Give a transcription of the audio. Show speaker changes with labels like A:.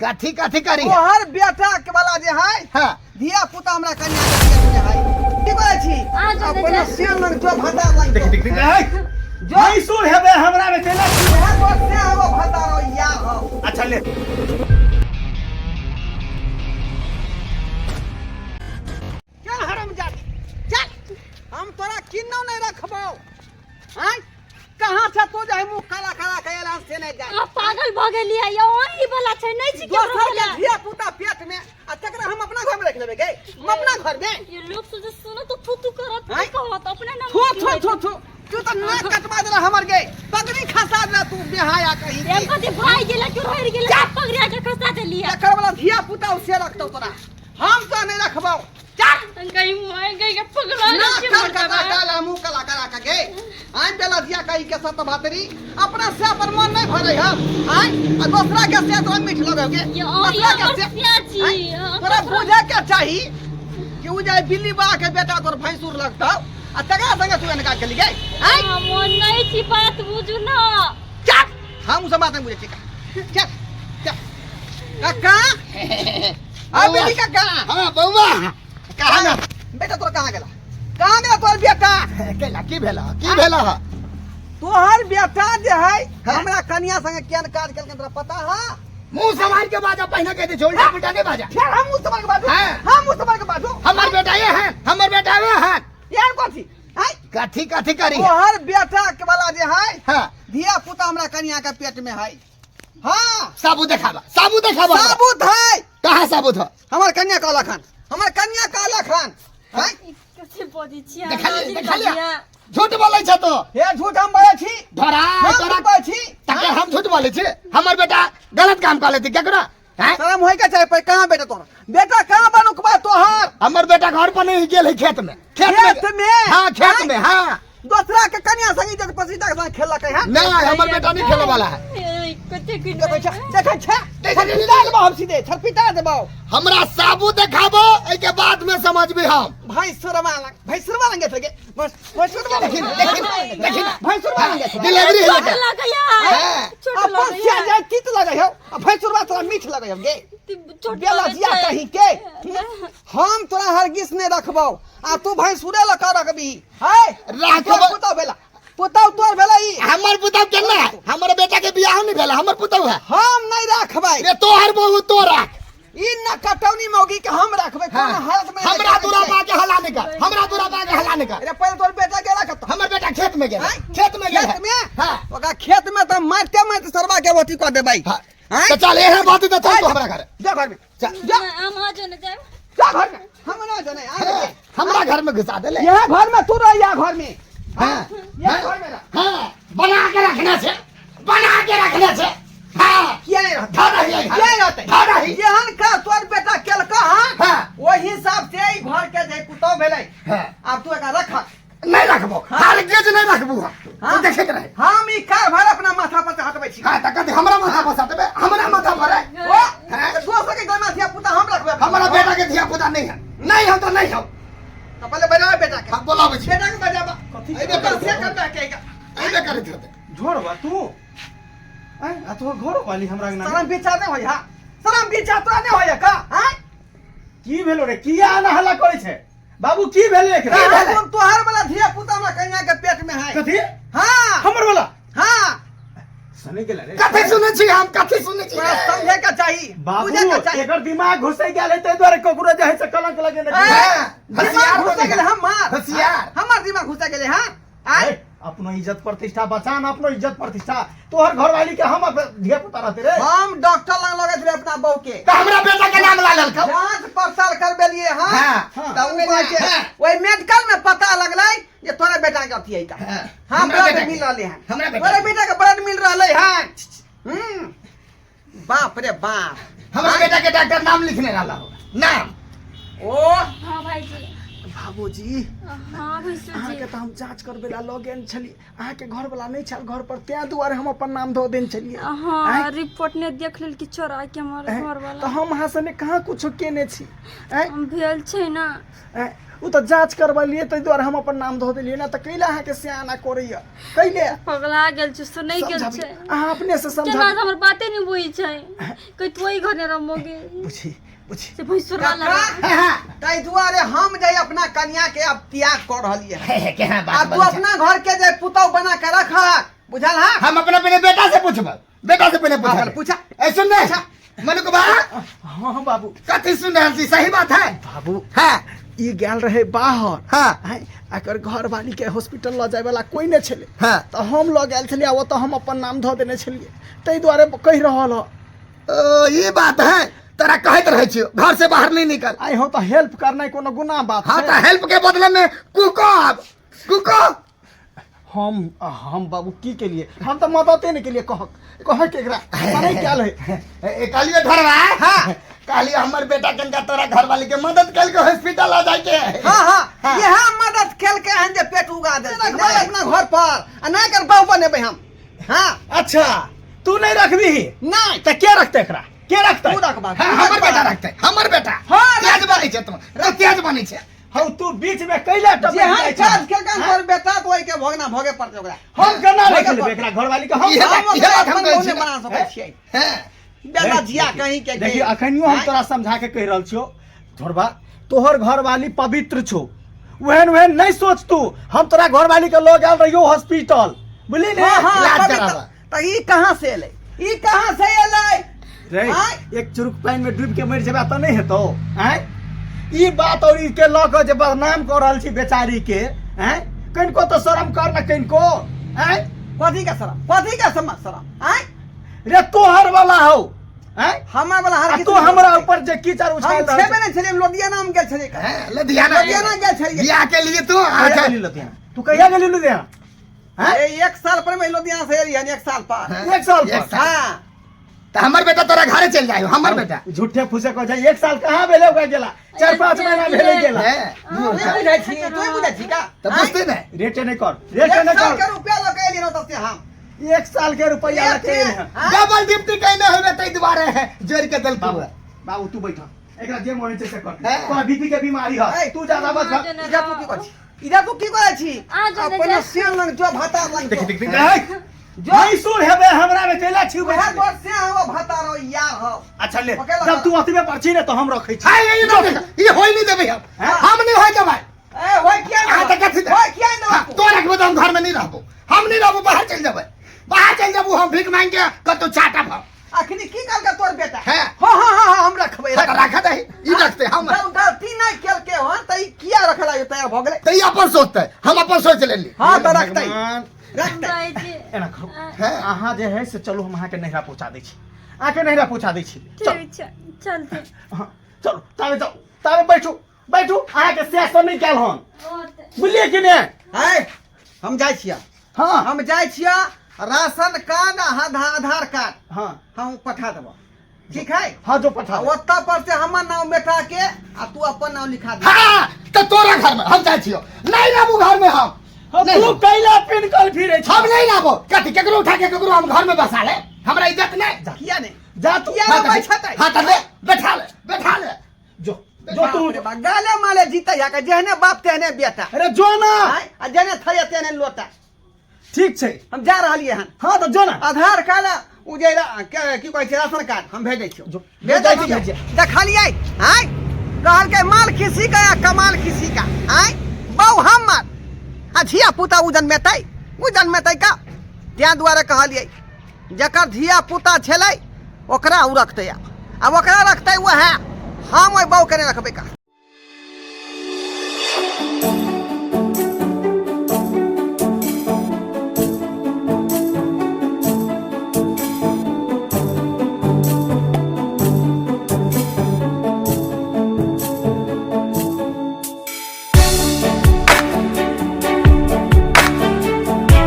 A: कथी कथी करी
B: तोहर बेटा के वाला जे है
A: हाँ
B: धिया पुता हमरा कन्या के पेट में है की कहै छी
C: अहाँ जो
B: अपना
C: नहि
B: से लग जो भंडार लग
D: देख देख देख है भैंसुर हेबे हमरा में चला
B: इएह तोर से हो भंडार हो या हो
D: अच्छा ले
B: चल हरामजादी चल हम तोरा किन्नो नहीं रखबौ हैं कहाँ से तू जाय मुंह काला काला कयल हन से नहीं जाय
C: अहाँ पागल भऽ गेलियै यौ अहीं वाला छै नहि छी केकरो
B: दोसर के
C: वाला
B: धिया पुता पेट में आ तकरा हम अपना घर में रख लेबै गे हम अपना घर में
C: ये लोग से जे सुनत तो थू थू करत
B: आँय?
C: की कहत अपने नाम
B: थू थू थू थू तू तो नाक कटवा देला हमर गे पगड़ी खसा देला तू बेहाया कहीं
C: हम कथी भाई गेला क्यों रहि गेला पगड़िया के खसा देलियै
B: तकर वाला धिया पुता से रखतौ तोरा हम तो नहीं रखबौ चल
C: गई मैं गई के पगला
B: ना
C: गेल छी
B: कर
C: मोर
B: कटा
C: बाबा।
B: काला मुंह काला करा के गे आइ बेला धिया कही के सत भातरी अपना से पर मन नहीं भरे हम आइ आ दोसरा के से तो मीठ लगे गे
C: ये और
B: दोसरा
C: ये
B: के
C: और
B: से
C: सिया छी
B: आँय, तोरा बुझे के चाही कि उ जाय बिल्ली बा के बेटा तोर भैंसुर लगतौ आ तकरा संगे तू एनका गेली गे आइ
C: हम नहीं छी बात बुझू ना
B: चल हम उ सब बात नहीं बुझे छी चल चल काका आ बेटी काका
A: हाँ बौआ कहा ना
B: बेटा तोर कहाँ गेला कहाँ गेला तोर बेटा
A: केला की भेला की भेला हा
B: तोहर बेटा जे है हमरा कनिया संगे केहन काज केलकन तोरा पता है
A: मुंह संभाल के बाजा पहले कह दे उल्टा पुल्टा नहीं बाजा
B: फिर हम उस के बाजू
A: हाँ।
B: हम उस के बाजू
A: हमर बेटा ये है हमर बेटा वो है
B: यार कौन सी हैं?
A: कथी कथी करी
B: तोहर बेटा के वाला जे है
A: हाँ
B: धिया पुता हमरा कनिया के पेट में है हाँ
A: साबुत देखाबा साबुत देखाबा
B: साबुत है
A: कहाँ साबुत हो
B: हमर कन्या कहलक हन हमर कन्या कहलक हन हैं?
C: कथी बजै छी
A: देखा लिया देखा लिया झूठ बोलै छ तो
B: हे झूठ हम बोलै छी
A: धरा
B: हम
A: तोरा
B: झूठ बोलै छी
A: ताके हम झूठ बोलै छी हमर बेटा गलत काम कर लेती केकरा हैं
B: शरम होय के चाही पर कहाँ बेटा तोहर बेटा कहाँ बनुकबा तोहर
A: हमर बेटा घर पर नहीं गेल है खेत में खेत में
B: खेत में?
A: हाँ खेत में हाँ
B: दोसरा के कन्या संगी जब पसीता के संग खेलक है
A: नहीं हमर बेटा नहीं खेले वाला है
C: कते
B: देखै छै देखै छै
A: देखै छै।
B: छरपिटा देबौ हम सीधे छरपिटा देबौ
A: हमरा साबुत देखाबो एहि के बाद में समझबी हम
B: भैंसुरवा लग भैंसुरवा लग गेल गे बस भैंसुरवा लग
A: देखी देखी देखी
B: भैंसुरवा लग गेल
A: डिलीवरी है
C: चोट
A: बेटा
C: लगैया
A: हाँ।
C: चोट
B: अपन
C: लगैया
B: से जाय तीत लगै हौ आ भैंसुरवा तोरा मीठ लगै हौ गे
C: चोट
B: बेला
C: लगै
B: जिया
C: छै।
B: कहीं के हम तोरा हरगिज नहि रखबौ आ तू भैंसुरे लऽ कऽ रखबी है
A: राखबौ।
B: तोर पुतहु भेला पुतहु तोर भेला ई
A: हमर पुतहु केना है हमर बेटा के बियाह नहीं भेल हमर पुतहु है
B: हम नहीं रखबै
A: रे तोहर बहू तो राख
B: ई न कटौनी मौगी के हम रखबै
A: हाँ।
B: कोनो हालत में
A: हमरा दूरा पा के हला नहीं कर हमरा दूरा पा के हला नहीं कर
B: अरे पहिले तोर बेटा के रखत
A: हमर बेटा खेत में गेल
B: आँय?
A: खेत में गेल
B: खेत में
A: हाँ
B: ओकरा खेत में तऽ मारते मारते सरवा के अथी कऽ देबै
A: हाँ।
B: आँय?
A: तो चल एहन बात है तो चल तू हमरा घर
B: जा घर में
A: चल
B: जा
C: हम अहाँ जो ने जायब
B: जा घर में हम ना जने
A: हाँ, हमरा घर में घुसा देले
B: यहाँ घर में तू रह यहाँ घर में
A: हाँ
B: यहाँ घर में रह
A: हाँ बना के रखने से बना के रखने से हाँ
B: किया नहीं रहते
A: घर रही
B: किया नहीं रहते
A: घर रही
B: जेहन का तोर बेटा केलका हाँ
A: हाँ।
B: ओहि हिसाब से ई घर के जे पुतौ भेलै
A: हाँ।
B: आब तू एकरा रख
A: नहीं रखबो हरगिज नहीं रखबो हम
B: हाँ।
A: तू देखे के रहे
B: हम ई कारभार अपना माथा पर से हटबै छी
A: हाँ तो कथी हमरा माथा पर सटबे हमरा माथा पर है
B: ओ
A: हाँ।
B: तऽ दोसर के घर में धिया पुता हम रखबै
A: हमारा बेटा के धिया पुता नहीं है नहीं हम तो नहीं हम
B: तो पहले बजाओ बेटा के
A: हम बोलाबै छी
B: बेटा के बजाबा
D: कथी
A: अइबे
B: ओकर
A: करत
B: से करता के
A: अइबे करैत होतै
D: झोरवा तू आँय आ तोहर घरो वाली हमरा अंगना में
B: शरम विचार नहीं होय हा शरम विचार तोरा नहीं होय का हैं
D: की भेलो रे किया आना हल्ला करै छै बाबू की भेलै एकरा
A: की भेलै?
B: तुम तोहर वाला धिया पुता हमरा कन्या के पेट में है
D: कथी
B: हाँ
D: हमर वाला
B: हाँ
D: सने गेला रे
A: कथी सुनै छी हम कथी सुनै छी
B: तोरा समझे के चाही
D: बाबू
B: बुझे के चाही
D: एकर दिमाग घुसै गेल है ताहि दुआरे ककरो जे है से कलंक लगेने छै।
B: ए,
A: हाँ,
B: दिमाग
A: होशियार
B: घुसे
A: बनि
B: गेलै हमर
A: होशियार।
B: हमर दिमाग घुसे गेलै हाँ आय
D: ए, अपनो इज्जत प्रतिष्ठा बचा न अपनो इज्जत प्रतिष्ठा तोहर घरवाली के हम धिया पुता रहते रे
B: हम डॉक्टर लग लगैत रहे अपना बहू के
A: तऽ हमरा बेटा के नाम ला लेलकौ
B: जांच पड़ताल करबेलिए हाँ
A: हाँ,
D: हाँ।
B: तऽ उ कहै छै
A: हाँ।
B: ओहि मेडिकल में पता लगलै जे तोरा बेटा के अथी है का
A: हाँ,
B: हाँ
A: हमरा
B: ब्लड
A: बेटा के।
B: मिल रहलै हन
A: हमरा बेटा
B: तोरा
A: के।
B: बेटा के ब्लड मिल रहलै हन हम्म बाप रे बाप
A: हमरा बेटा के डॉक्टर नाम लिखने रहला हो नाम
B: ओ
C: हाँ भाईजी
D: बाबूजी।
C: हाँ भैंसुर जी।
D: अहाँके तऽ हम जाँच करबै ला लऽ गेल छली, अहाँके घरवला नहि छल घर पर, तें दुआरे हम अपन नाम धऽ देने छलियै।
C: हाँ, रिपोर्ट ने देख लेल कि चोरा के हमर घर वाला।
D: तऽ हम अहाँ सने कहाँ कुछो केने छी? आँय?
C: हम भेल छै ना।
D: आँय, ओ तऽ जाँच करबेलियै ताहि दुआरे हम अपन नाम धऽ देलियै ने, तऽ कैला अहाँके सियाना करैया कैले?
C: पगला गेल छै, सुनै गेल
D: समझाबी
C: छै।
D: अहाँ अपने से
C: केना
D: समझाबी।
C: हमर बाते नहीं बुझै छै, कहि तू ओहि घरे रमोगे।
D: बुझी बुझी।
C: से भैंसुर वाला।
B: काका, ताहि दुआरे हम जे अपना कन्या के अब त्याग कर रहलियै हन।
A: हे हे केना
B: आ
A: बात
B: तू
A: बजै छै?
B: अपना घर के जे पुतहु बना के रख, बुझल हा?
A: हम अपना पहले बेटा से पूछब, बेटा से पहले
B: हाँ,
A: पूछब।
B: पहले पूछा।
A: ए सुन रे मनु के बा।
D: हाँ हाँ बाबू।
A: कथी सुन रहल छी? सही बात है
D: बाबू?
A: हाँ।
D: ई गेल रहे बाहर।
A: हाँ।
D: आँय, एकर घरवाली के हॉस्पिटल लऽ जाय वाला कोई नहि छलै।
A: हाँ।
D: तऽ हम लऽ गेल छलियै आ ओतऽ हम अपन नाम धऽ देने छलियै, ताहि दुआरे कहि रहल हँ।
A: ओ ई बात है, तोरा कहैत रहै छियो घर से बाहर नहीं निकल।
D: आइ हो तऽ हेल्प करनाइ कोनो गुनाह बात
A: हाँ
D: छै?
A: तऽ हेल्प के बदले में कुको, आब कुको।
D: हम बाबू की केलिए? हम तऽ मदते नहि केलिए। कहक कह के एकरा पता क्या है?
A: ए कहलियो धरवा।
B: हाँ।
A: कहलियो हमर बेटा कनका तोरा घरवाली के मदद कल के हॉस्पिटल आ जाय के।
B: हाँ हाँ, यह मदद खेल के हन जे पेट उगा दे अपना घर पर आ नहीं कर बहु बनेबै हम। हाँ।
D: अच्छा तू नहीं रखबी?
B: नहीं।
D: तऽ के रखते एकरा, के रखते?
B: तू रखबा।
A: हाँ, हमर बेटा रखते, हमर बेटा।
B: हाँ,
A: तेज बनै छै तू, रे तेज बनै छै।
D: हौ तू बीच में कैला टपक
B: जे हम
D: जाइ छह?
B: काज खेल के तोर बेटा तो ओइ के भोगना भोगे पड़तै ओकरा।
D: हम केना
B: भोगे
D: रख लेबै
B: पड़तै।
D: एकरा घरवाली के? हम
A: इहे
B: हम
A: बात- इहे
B: ओकरा
A: बात हम
B: अपन
A: कहै
B: बहु
A: छी
B: नहि
A: ने।
B: बना सकै छियै।
A: हैं।
B: बेटा जिया कहीं के
D: देखियो अखनियो हम तोरा समझा के कहि रहल छियो धोरबा, तोहर घरवाली पवित्र छौ, ओहन ओहन नहीं सोच तू। हम तोरा घरवाली के लऽ गेल रहियो हॉस्पिटल, बुझली ने?
B: हाँ, हाँ,
A: इलाज
B: पवित्र।
A: कराबऽ।
B: तऽ ई कहाँ से एलै, ई कहाँ से एलै?
D: रे
B: आँय?
D: एक चुरुक पानि में डूबि के मरि जेबा तऽ नहीं हेतौ? आँय, ई बात और ई के लऽ कऽ जे बदनाम कऽ रहल छी बेचारी के, आँय, कनिको तऽ शरम कर ने कनिको। आँय?
B: कथी के शरम, कथी के समझ शरम? आँय?
D: रे तोहर वाला हौ। आँय?
B: हमर वाला हर
D: आ
B: किछु
D: तू हमरा ऊपर जे कीचड़
B: हम
D: उछाल रहल
B: छेबे नहि छलियै, हम लुधियाना मे गेल छलियै।
A: हैं, लुधियाना?
B: लुधियाना गेल छलियै।
A: बियाह के लिए तू
D: कहिया
A: अच्छा
D: गेली लुधियाना? तू कहिया गेली लुधियाना? हैं?
B: ए, एक साल पर में लुधियाना से एलियै हन, एक साल पर।
A: हैं?
D: एक साल पर?
A: एक साल।
B: हाँ।
A: तऽ हमर बेटा तोरा घरे चलि जाय, हमर बेटा।
D: झूठे फूसे कह जाय, एक साल कहाँ भेलै ओकरा गेला? 4-5 महीना भेलै गेला।
A: हैं,
B: तू बुझै छी, तू बुझै छी का?
A: तऽ बुझते ने।
D: रेटे नहीं कर, रेटे
B: एक
D: नहीं
B: साल
D: कर।
B: के रुपया लऽ के एलियै हन ओतऽ से हम।
D: एक साल के रुपया
B: एक
D: लके एले हन।
B: आँय?
A: डबल ड्यूटी कैने होबे ताहि दुआरे है जोड़ के देलकौ।
D: बाबू बाबू तू बैठ, एकरा जे मन छै से कर।
A: हैं?
D: तोरा बीपी के बीमारी है,
B: ऐ,
D: तू ज्यादा बस।
B: इधर तू की करै छी? इधर तू की करै छी?
C: आ जो ने
B: अपन
C: जा।
B: सियान लग जो, भाता लग जो।
A: देख देख।
B: जो।
D: भैंसुर हेबे हमरा में कैला छी?
B: वएह तोर सियान हो, भाता रहो, यार हो।
D: अच्छा ले।
B: पकड़
D: जब तू अथी में पर छी ने तो हम रखै छी।
A: हाय, ये नहीं देख, ई होय नहीं देबै हम।
D: हैं?
A: हम नहीं होय देबै।
B: ए होय किया
A: अहाँ तऽ कथी
B: होय किया नहीं
A: हाँ,
B: देबो?
A: तो रखबो तऽ हम घर में नहीं रहबो, हम नहीं रहबो, बाहर चलि जेबै, बाहर चलि जेबो हम भीख मांगि के कतौ चाटब हम।
B: अखनी की कहलकै तोर बेटा?
A: हैं?
B: हाँ हाँ हाँ हाँ, हम रखबै।
A: हाँ, तऽ राखऽ दही, ई रखतै हम।
B: जब गलती नहीं केलकै हन तऽ ई किया रखला? ये तैयार भऽ गेलै।
A: तऽ ई अपन सोचतै, हम अपन सोच लेली।
B: हाँ तऽ रखतै।
D: भगवान।
B: रखतै।
C: कहै छी।
D: एना करू।
A: हैं?
D: अहाँ जे है से चलू, हम अहाँके नैहरा पहुँचा दै छी, अहाँके नैहरा पहुँचा दै छी। चल।
C: ठीक छै, चलते।
D: हाँ, चलू, ताबे जाउ, ताबे बैठू बैठू। अहाँके सएह सब नहि कयल हन, बुझलियै कि ने?
B: है हम जाइ छियै।
D: हाँ।
B: हम जाइ छियै, राशन कार्ड आ आधार कार्ड
D: हाँ
B: हम पठा देबो, ठीक है?
D: हाँ, जो पठा
B: आ
D: दे।
B: ओतऽ पर से हमर नाम बेटा के आ तू अपन नाम लिखा दे।
A: हाँ तऽ तोरा घर में हम जाइ छियौ, नहीं रहबू घर में हम।
D: हाँ,
A: नहीं
D: तू
A: रहबू।
D: कैला पिनकल फिरै छी?
A: हम नहीं रहबो, कथी केकरो उठा के केकरो हम घर में बसा ले, हमरा इज्जत नहीं।
B: किया नहीं?
D: जा तू।
B: किया
A: हाँ,
B: नहीं
A: तऽ
B: बैठतै?
A: हाँ तऽ ले, बैठा ले, बैठा ले।
D: जो जो तू।
B: बाप रे बाप, गाले माले जीते या के जेहने बाप तेहने बेटा।
D: अरे जो ना।
B: आँय, आ जेहने थरिया तेहने लोटा।
D: ठीक छै।
B: हम जा रहलियै हन।
D: हाँ तऽ जो ना।
B: आधार कार्ड ओ जे की कहै छै राशन कार्ड हम भेजै छियौ।
D: जो।
B: भेजै
D: जाइ छी,
B: छियौ।
D: भेजिए।
B: देखलियै? आँय, कहलकै माल खिसी का या कमाल खिसी का। आँय, बौ हमर आ धिया पुता ओ जन्मेतै, ओ जन्मेतै का? तें दुआरे कहलियै जकर धिया पुता छलै ओकरा ओ रखतै, आब ओकरा रखतै वएह, हम ओहि बौके नहि रखबै का।